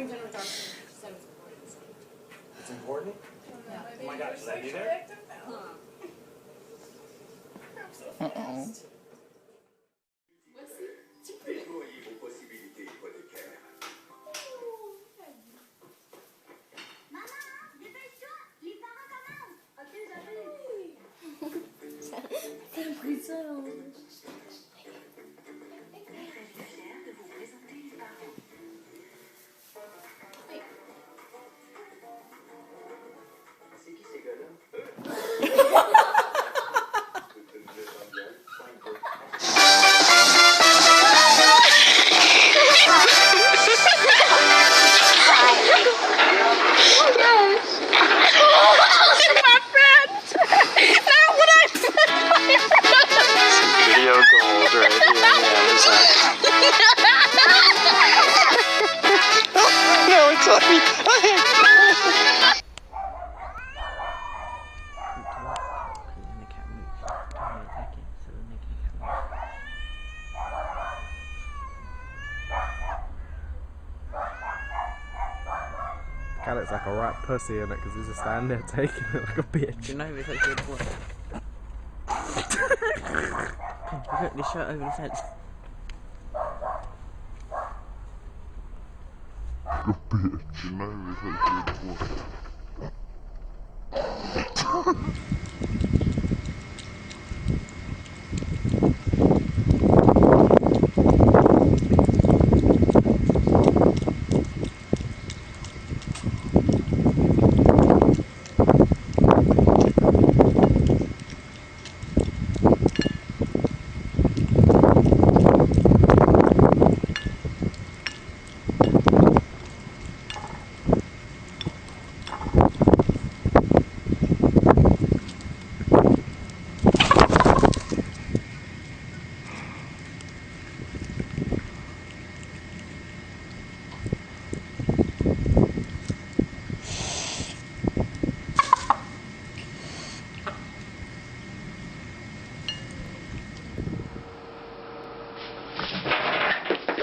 Superintendent talked to me, she said it was important this week. It's important? Oh my God, should I be there? Uh-oh. Déployez vos possibilités hypothécaires. Maman, dépêche-toi, les parents commencent. Ok, j'arrive. T'as pris ça, hein. Fière de vous présenter les parents. C'est qui ces gars-là? My friends! Not what I meant by friends! Video gold right here in the Amazon. No, it's on me. Because then the cat moves. Don't you attack it, so then they can come out. Cat looks like a right pussy in it because he's just standing there taking it like a bitch. Do you know if it's actually a boy? Come, put this shirt over the fence. Bitch. You know it's actually a boy.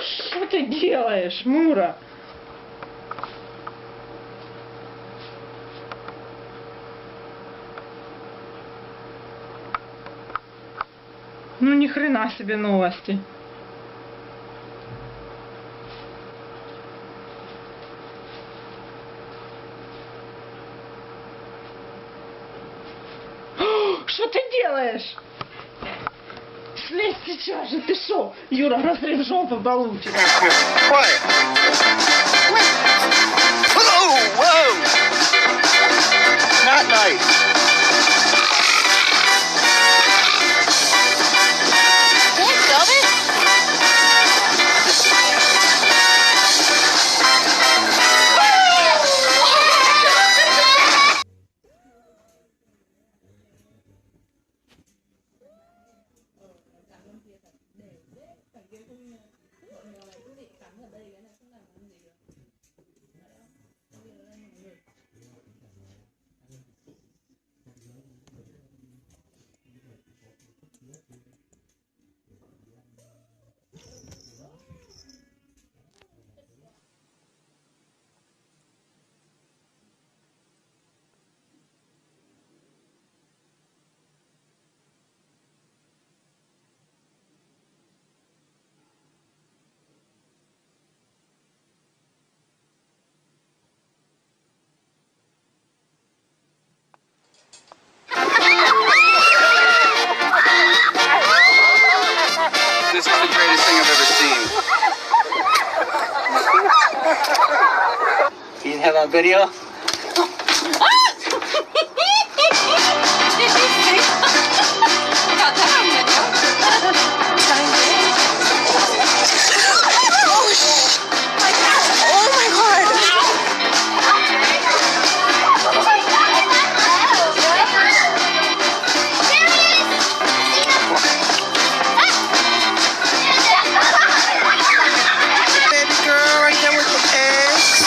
Что ты делаешь, Мура? Ну ни хрена себе новости. Что ты делаешь? Слезь сейчас же, ты шо? Юра, разрыв жопы получишь. Quiet. Whoa, whoa! Not nice. This is the greatest thing I've ever seen. You didn't have on video? Did you see? Got that on video. Oh my God! Baby girl, right there with the eggs.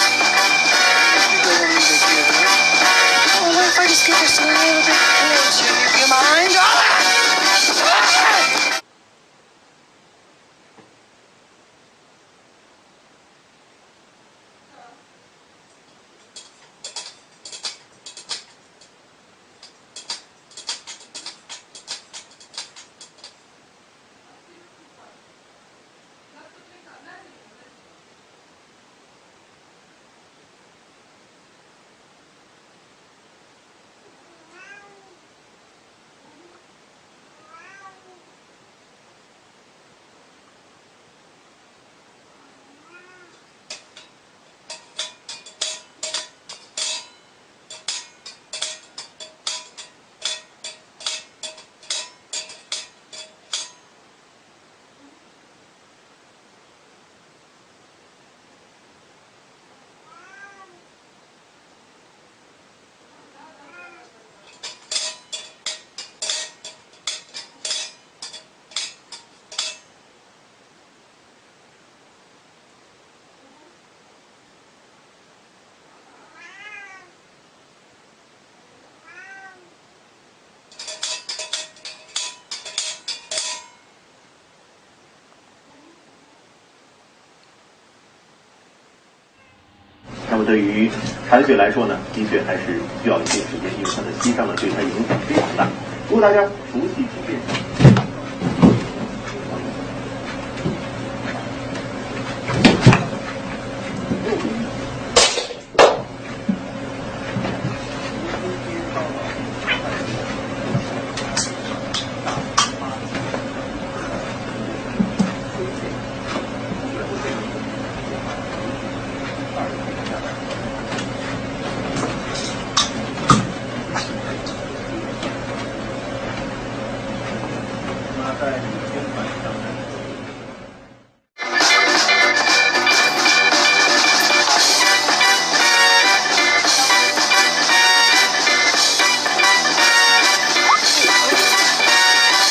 么对于铲雪来说呢，的确还是需要一些时间，因为它的吸胀呢对它影响非常大。如果大家熟悉机械，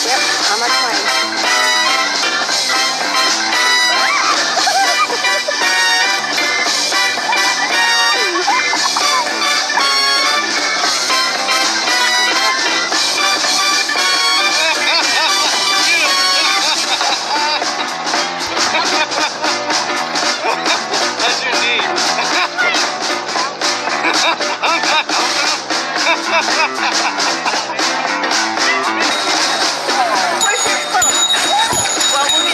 Yep, on my plane. That's your name. Well, we'll be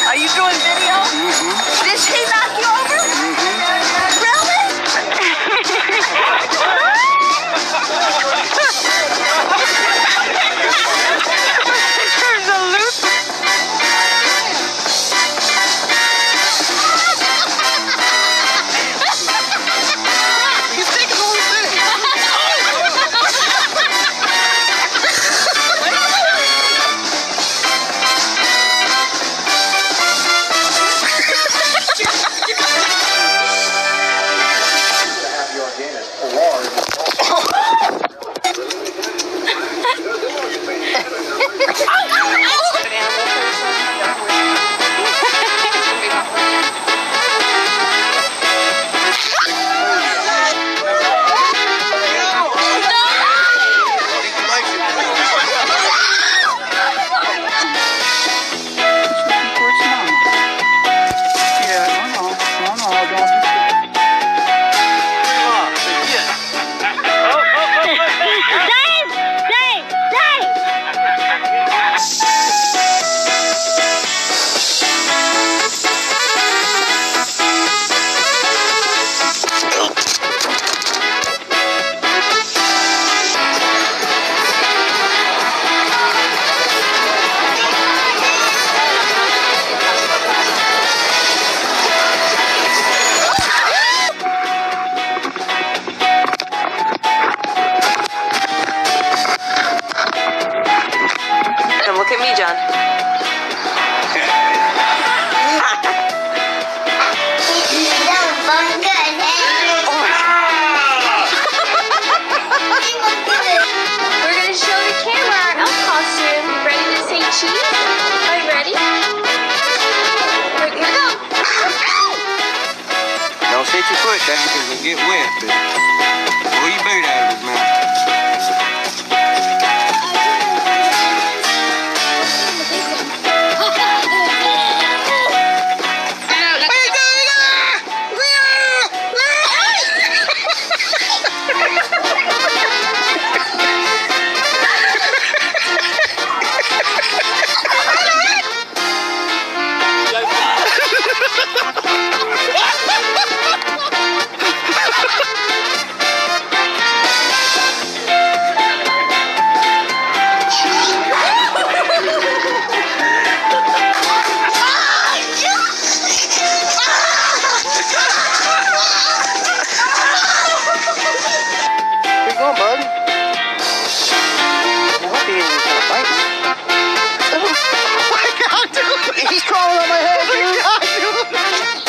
Are you doing video? Mm-hmm. Did she knock you over? Mm-hmm. Really? There's a loop. He's taking the whole thing. Dave! Dave! Dave! Come look at me, John. We're gonna show the camera our elf costume. Ready to say cheese? Are you ready? Here we go. Don't set your foot down because it'll get wet, but pull your boot out of his mouth. Where you going, bud? I hope he ain't gonna bite me. Oh my God, dude! He's crawling on my head, dude! Oh my God, dude!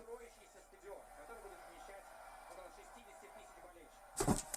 Строящийся стадион, который будет вмещать около 60 тысяч болельщиков.